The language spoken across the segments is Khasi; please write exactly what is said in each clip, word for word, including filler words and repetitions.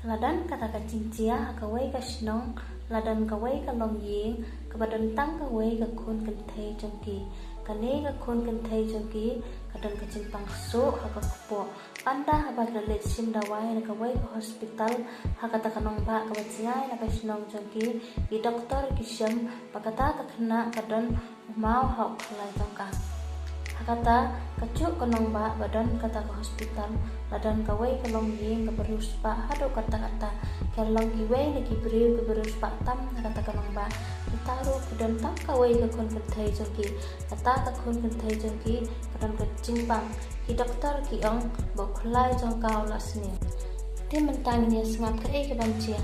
La don kata ka jingjia ha kawei ka shnong, la don kawei ka longïing kaba don tang kawei ka khun kynthei jong ki. Kane ka khun kynthei jong ki ka don ka jingpang ksuh ha ka kpoh. Ynda haba ki la leit shim dawai na kawei ka hospital ha kata ka nongbah kaba jngai na ka shnong jong ki, ki doktor ki shem ba kata ka khynnah ka don u maw ha u khyllai jong ka. Ha kata ka juh ka nongbah ba don kata ka hospital, la don kawei ka longïing kaba riewspah haduh katta katta. Ki long kiwei na ki briew kiba riewspah tam ha kata ka nongbah. Kita ruh ki don tang kawei ka khun kynthei jong ki. Kata ka khun kynthei jong ki ka don ka jingpang. Ki doktor ki ong ba u khyllai jong ka u la sniew. Te mynta ngin ïa sngap kaei kaban jia.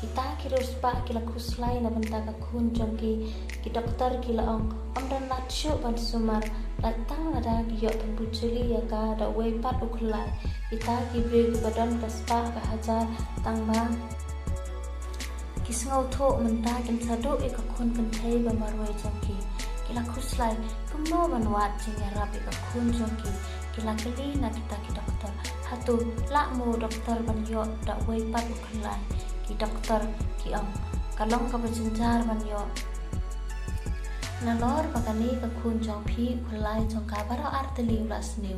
Kita ki riewspah ki la khuslai na bynta ka khun jong ki. Ki doktor ki la ong, ym don lad shuh ban sumar, lait tang lada ki ïoh ban bujli ïa ka da uwei pat u khyllai. Kita ki briew kiba don ka spah ka hajar tang ba ki sngewthuh mynta kin sa duh ïa ka khun kynthei ba marwei jong ki. Ki la khuslai kumno ban wad jingïarap ïa ka khun jong ki. Ki la kylli na kita ki doktor, hato lah mo u doktor ban ïoh da uwei pat u khyllai? Ki doktor ki ong, ka long kaba jynjar ban ïoh. Nalor ba kane ka khun jong phi u khyllai jong ka baroh ar tylli u la sniew,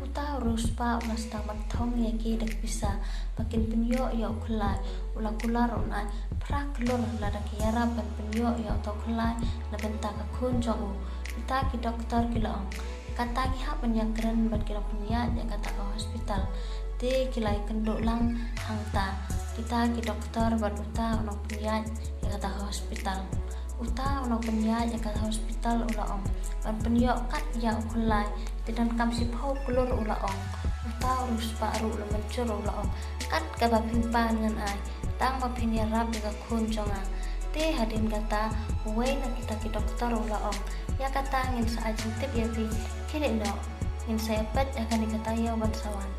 uta u riewspah u la sdang ban thong ïa ki da ka pisa ba kin pynïoh ïa u khyllai. U la kular un ai phra klur lada ki ïarap ban pynïoh ïa uta u khyllai na bynta ka khun jong u. Kita ki doktor ki la ong, kata ngi hap ban ïakren bad ki nongpynïaid ïa kata ka hospital. Te ki la ïakynduh lang hangta kita ki doktor bad uta u nongpynïaid ïa kata ka hospital. Uta u nongpynïaid ïa ka hospital u la ong, ban pynïoh kat ïa u khyllai te donkam shiphew klur u la ong. Uta u riewspah ruh u la mynjur u la ong, kat kaba phin pan ngan ai, tang ba phin ïarap ïa ka khun jong nga. Te hadien kata uwei na kita ki doktor u la ong, ïa kata ngin sa ai jingtip ïa phi khyndiat noh, ngin sa ïa peit ïa kane ka taïew ban sa wan.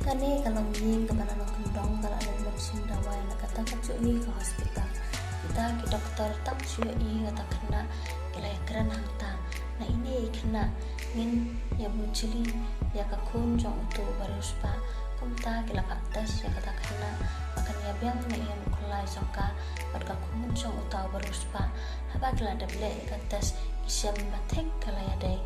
Kane ka longïing kaba la long kyndong ka la leit ban shim dawai na kata ka juh hi ka hospital. Kita ki doktor tang shu ïohi ïa kata khynnah ki la ïakren hangta, na ine i khynnah ngin ïa bujli ïa ka khun jong uto u bariewspah. Kumta ki la phah test ïa kata khynnah ba kan ïa biang ne em u khyllai jong ka bad ka khun jong uta u bariewspah. Haba ki la dep leh ïa ka test ki shem ba thik ka la ïadei.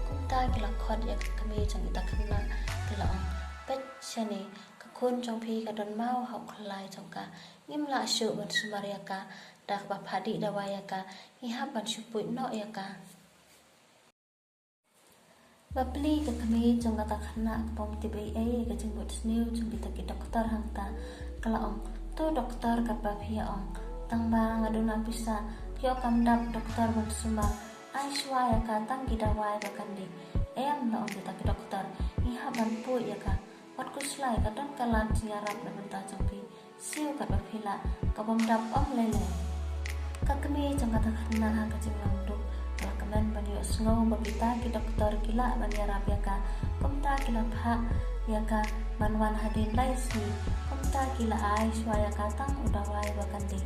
Kumta ki la khot ïa ka kmie jong ita khynnah, ki la ong, peit shane, ka khun jong phi ka don maw ha u khyllai jong ka. Ngim lah shuh ban sumar ïa ka, da kaba phah dih dawai ïa ka ngi hap ban shu puid noh ïa ka. Bapli ka kmie jong kata khynnah ka bym tip ei ei ïa ka jingbud sniew jong kita ki doktor hangta. Ka la ong, to doktor, katba phi ïa ong, tang ba nga duna pisa, phi ïoh kam dap doktor ban sumar. Ai shuwa ïa ka tang ki dawai ba kan dih. Em, la ong kita ki doktor, ngi hap ban puid ïa ka. Wat khuslai, ka don ka lad jingïarap na bynta jong phi. Siew katba phi lah, ka bym dap ym lei lei. Ka kmie jong kata khynnah ha ka jinglong duk ka la kmen ban ïohsngew ba kita ki doktor ki lah ban ïarap ïa ka. Kumta ki la phah ïa ka ban wan hadien lai sngi. Kumta ki la ai shuwa ïa ka tang u dawai ba kan dih.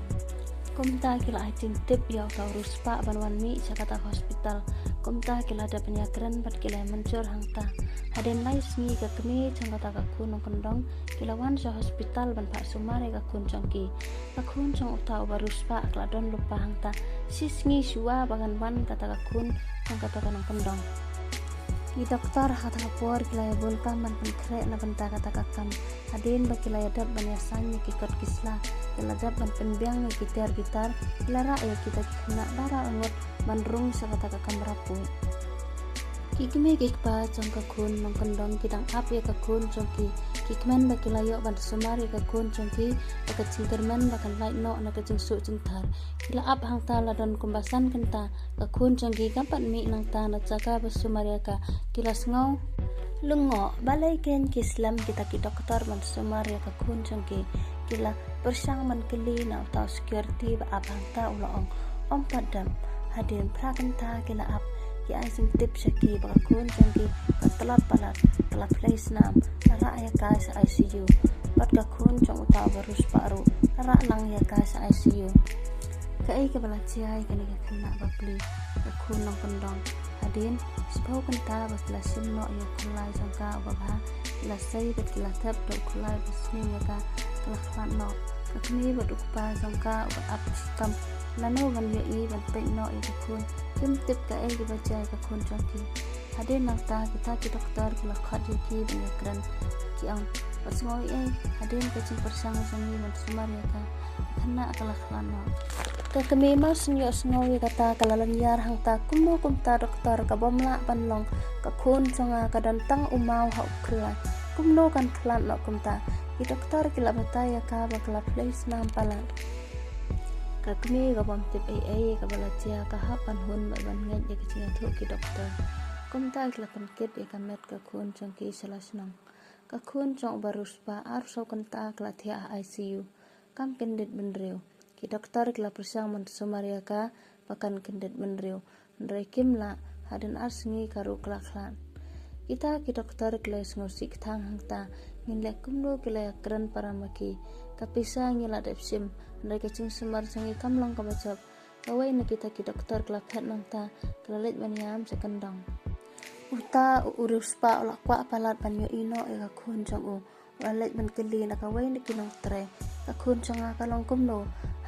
Kumta ki la ai jingtip ïa uta u riewspah ban wan mih sha kata ka hospital. Kumta ki la dep ban ïakren bad ki la ïa mynjur hangta. Hadien lai sngi ka kmie jong kata ka khun nongkyndong ki la wan sha hospital ban phah sumar ïa ka khun jong ki. Ka khun jong uta u bariewspah ka la don lypa hangta shi sngi shuwa ba kan wan kata ka khun jong kata ka nongkyndong. Ki doktor ha kata ka por ki la ïa bun kam ban pynkhreh na bynta kata ka kam. Hadien ba ki la ïa dep ban ïasaiñ ïa ki kot ki sla, ki la dep ban pynbiang ïa ki tiar ki tar, ki la rah ïa kita ki khynnah baroh arngut ban rung sha kata ka kamra puid. Ki kmie ki kpa jong ka khun nongkyndong ki dang ap ïa ka khun jong ki. Ki kmen ba ki la ïoh ban sumar ïa ka khun jong ki da ka jingkyrmen ba kan lait noh na ka jingsuh jingthar. Ki la ap hangta la don kumba san kynta. Ka khun jong ki kam pat mih nangta na jaka ba sumar ïa ka. Ki la sngew lyngngoh, balei kein ki slem kita ki doktor ban sumar ïa ka khun jong ki. Ki la pyrshang ban kylli na uta u security ba ap hangta, u la ong, ym pat dep. Hadien phra kynta ki la ap, ki ai jingtip sha ki ba ka khun jong ki ka tlot palat, ka la plie snam, la rah ïa ka sha I C U. Bad ka khun jong uta u bariewspah ruh la rah lang ïa ka sha I C U. Kaei kaba la jia ïa kane ka khynnah bapli, ka khun nongkyndong? Hadien shiphew kynta ba ki la shim noh ïa u khyllai jong ka uba bha, ki la sei bad ki la thep da u khlai ba sniew ïa ka, ka la khlad noh. Ka kmie bad u kpa jong ka uba ap shitom lano ban ïohi ban peit noh ïa ka khun. Kim tip kaei kaba jia ïa ka khun jong ki. Hadien nangta kita ki doktor ki la khot ïa ki ban ïakren. Ki ong, wat sngew ei ei, hadien ka jingpyrshang jong ngi ban sumar ïa ka, ka khynnah ka la khlad noh. Ka kmie mar shu ïohsngew ïa kata ka la lynñiar hangta, kumno kumta doktor, ka bym lah ban long, ka khun jong nga ka don tang u maw ha u khlad, kumno kan khlad noh kumta. Ki doktor ki la batai ïa ka ba ka la plie snam palat. Ka kmie ka bym tip ei ei kaba la jia, ka hap ban hun bad ban ngeit ïa ka jingïathuh ki doktor. Kumta ki la pynkit ïa ka met ka khun jong ki sha la shnong. Ka khun jong uba riewspah arphew saw kynta ka la thiah ha I C U. Kam kyndit bynriew. Ki doktor ki la pyrshang ban sumar ïa ka ba kan kyndit bynriew, hynrei kim lah, hadien ar sngi ka ruh ka la khlad. Kita ki doktor ki la sngewsih kthang hangta, ngin leh kumno ki la ïakren para ma ki. Ka pisa ngi la dep shim, hynrei ka jingsumar jong ngi kam long kaba jop. Kawei na kita ki doktor ka la phet nangta, ka la leit ban ïam sha kyndong. Uta u riewspah u la kwah palat ban ïohi noh ïa ka khun jong u. U la leit ban kylli na kawei na ki nongtrei, ka khun jong nga ka long kumno?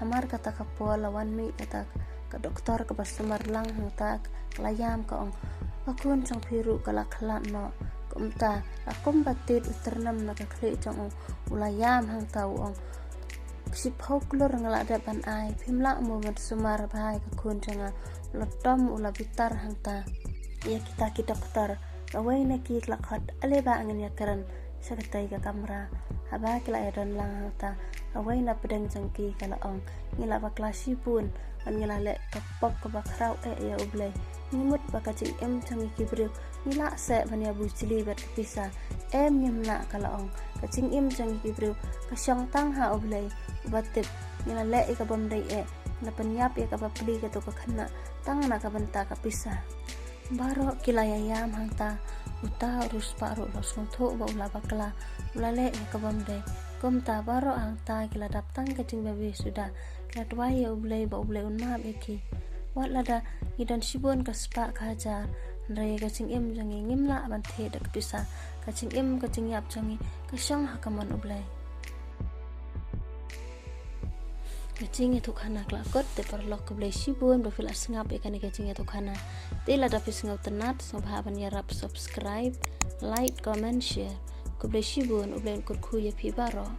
Hamar kata ka por la wan mih kata ka doktor kaba sumar lang hangta, ka la ïam, ka ong, ka khun jong phi ruh ka la khlad noh. Kumta la kumba tied u tyrnem na ka khlieh jong u, u la ïam hangta, u ong, shiphew klur nga la dep ban ai, phim lah mo ban sumar bha ïa ka khun jong nga. U la tom, u la bitar hangta ïa kita ki doktor. Kawei na ki ka la khot, ale ba ngin ïakren sha katei ka kamra. Haba ki la ïadon lang hangta, kawei na pdeng jong ki ka la ong, ngi la bakla shibun, bad ngi la leh ka pop kaba khraw eh ïa U Blei. Ngi mut ba ka jingim jong ngi ki briew ngi lah seh ban ïa bujli bad ka pisa. Em, ngim lah, ka la ong. Ka jingim jong ngi ki briew ka shong tang ha U Blei uba tip. Ngi la leh ïa ka bym dei eh, ngi la pynïap ïa ka bapli kato ka khynnah tang na ka bynta ka pisa. Baroh ki la ïa ïam hangta. Uta u riewspah ruh u la sngewthuh ba u la bakla, u la leh ïa ka bym dei. Kumta baroh hangta ki la dap tang ka jingbabe suda. Ki la duwai ïa U Blei ba U Blei un map ïa ki. Wat lada ngi don shibun ka spah ka hajar, hynrei ka jingim jong ngi ngim lah ban thied da ka pisa. Ka jingim, ka jingïap jong ngi ka shong ha ka mon U Blei. Ka jingïathuhkhana ka la kut, te paralok, khublei shibun ba phi la sngap ïa kane ka jingïathuhkhana. Te lada phi sngewtynnat, sngewbha ban ïarap subscribe, like, comment, share. Khublei shibun, U Blei un kyrkhu ïa phi baroh.